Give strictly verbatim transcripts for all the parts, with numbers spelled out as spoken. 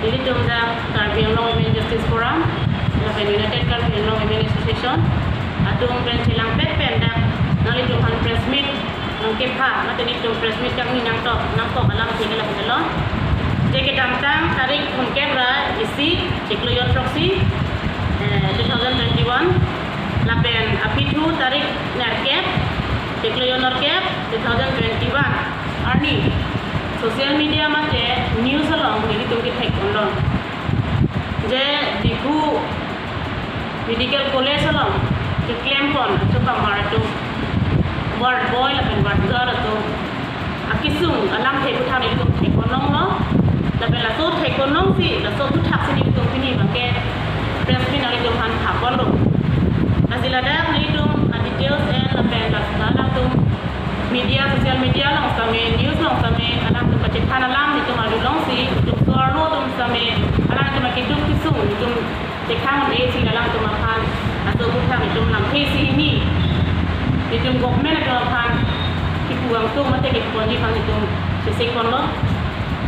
Nelitum dak Karbi Anglong Women Justice Forum lapen United Karbi Anglong Women Association atum pen chelangpet pen dak nanglitum aphan press meet nangkepha, mate nelitum press meet kangni nangtok nangkok alamthe ke lapu lo. Je kedamtang tarik thomkep ra isi chiklo jon throksi, eh, two thousand twenty-one, lapen aphi thu tarik nerkep chiklo jon nerkep two thousand twenty-one arni social media mate news along nelitum kethek ponlo je Diphu Medical College along keklempon achokamar atum, ward boy lapen ward girl atum akesung alamthe aphuthak nelitum thekponlonglo. Lapen laso thekponlongsi, laso aphuthak si nelitum pini abangke press meet nelitum aphan phaponlo. Lasi ladak nelitum a-details en lapen lasi alangtum media, social media along sitame, news along sitame alangtum kachethan alam nelitum arjulongsi, nelitum so-arlo atum sitame alangtum akeduk kesung nelitum chekhang un-esi alangtum aphan, laso aphuthak nelitum lamthe isi hini nelitum government atum aphan kipu angtung mate kipu ponji aphan nelitum chesikponlo.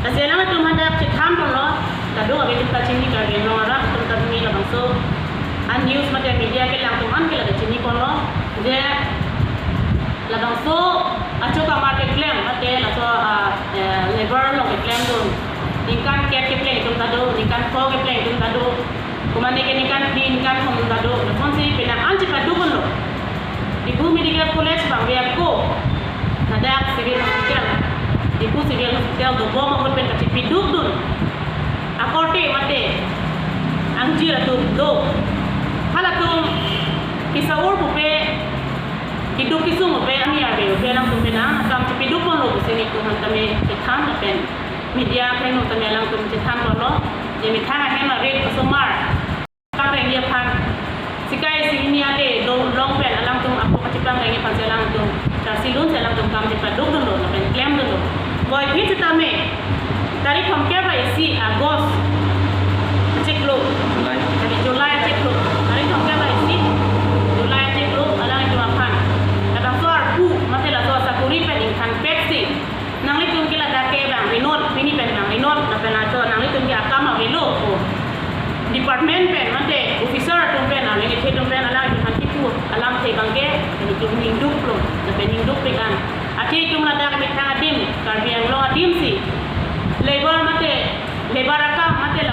Lasi alangtum hadak chethanponlo, kadokave atum ta chini, Karbi Anglong arat atum ta chini, labangso a-news mate media kelang atum an ke ladak chiniponlo je labangso achokamar keklem mate laso, ah, eh, labour along keklemdun ningkan kep kepleng atum ta do, ningkan pho kepleng atum ta do, komane ke ningkan phli ningkan thom atum ta do. Lapuson si penang an chepadukdunlo. Diphu Medical College abang ve ako ladak Civil Hospital, Diphu Civil Hospital dobom ahut pen kachepidukdun akorte mate angjir atum do. Halatum kisa-ur pupe, keduk kesung pupe, ani ave pupe alangtum penang akam chepidukponlo pusi nelitum aphan tame chethan lapen media akhei atum tame alangtum chethanponlo. Je methang ahem arit osomar pangrengji aphan, sikai isi hini ate do long pen alangtum apok kachepangrengji aphan si alangtum charsi lunsi alangtum kam chepadukdunlo lapen klemdunlo. Puvoiphit sitame tarik thomkep ra isi August